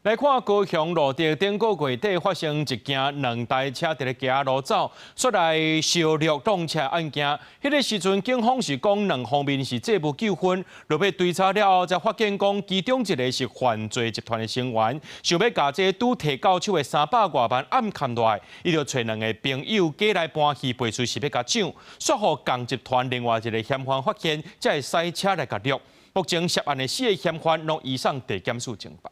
來看高雄蘆竹頂個月底發生一件兩台車佇咧街仔路走，煞來相掠撞車案件。彼個時陣警方是講兩方面是債務糾紛，落尾追查了後才發現講其中一個是犯罪集團的成員，想欲共這拄提到手的三百外萬暗崁落來，伊就揣兩個朋友過來搬戲，背出是欲共搶，煞予仝集團另外一個嫌犯發現，才會駛車來共掠。目前涉案的四個嫌犯攏移送地檢署偵辦。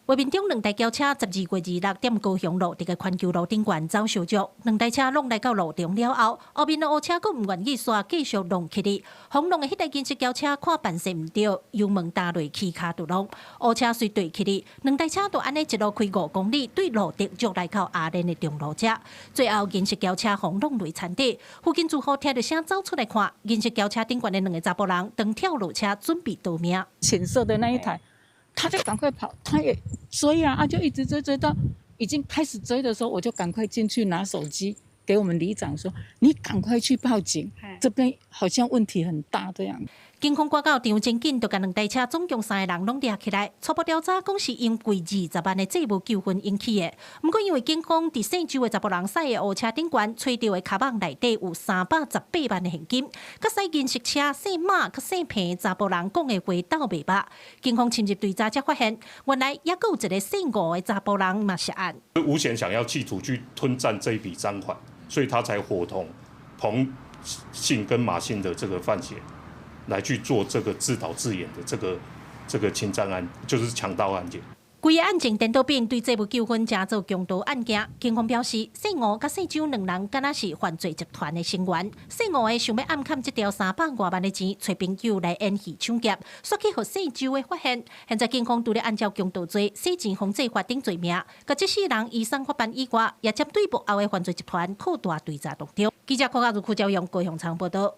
畫面中兩台轎車12月26踮高雄蘆竹的環球路頂懸走相逐，兩台車攏來到路中了後，後面的烏車閣毋願意煞繼續挵起去。予挵的彼台銀色轎車看辦勢毋對，油門踏落起跤就挵，烏車隨對起去，兩台車就按呢一路開5公里，對蘆竹就來到阿蓮的中路遮。最後銀色轎車予挵落田底，附近住戶聽著聲走出來看，銀色轎車頂懸的兩个查埔人當跳落車準備逃命。淺色的那一台。他就趕快跑，他也追啊，啊就一直追追到已經開始追的時候，我就趕快進去拿手機給我們里長說：“你趕快去報警，這邊好像問題很大這樣。” 警方趕到場真緊，就共兩台車總共三个人攏掠起來。初步調查講是因為20萬的債務糾紛引起的。毋過因為警方佇姓周的查埔人駛的烏車頂懸揣著的跤蠓內底有318萬的現金，佮駛銀色車姓馬佮姓彭查埔人講的話鬥袂捌。警方深入追查才發現，原來猶閣有一個姓吳的查埔人嘛涉案。吳顯想要企圖去吞佔這筆贓款，所以他才夥同彭姓跟馬姓的這個犯嫌，來去做這個自導自演的這個侵佔案，就是強盜案件。規个案情顛倒變，對債務糾紛成做強盜案件。警方表示，姓吳佮姓周兩人敢若是犯罪集團的成員。姓吳的想欲暗崁這條三百外萬的錢，揣朋友來演戲搶劫，煞去予姓周的發現。現在警方除了按照強盜罪、洗錢防制法等罪名，共這四人移送法辦以外，也針對幕後的犯罪集團擴大追查當中。記者郭家如、柯昭勇高雄場報道。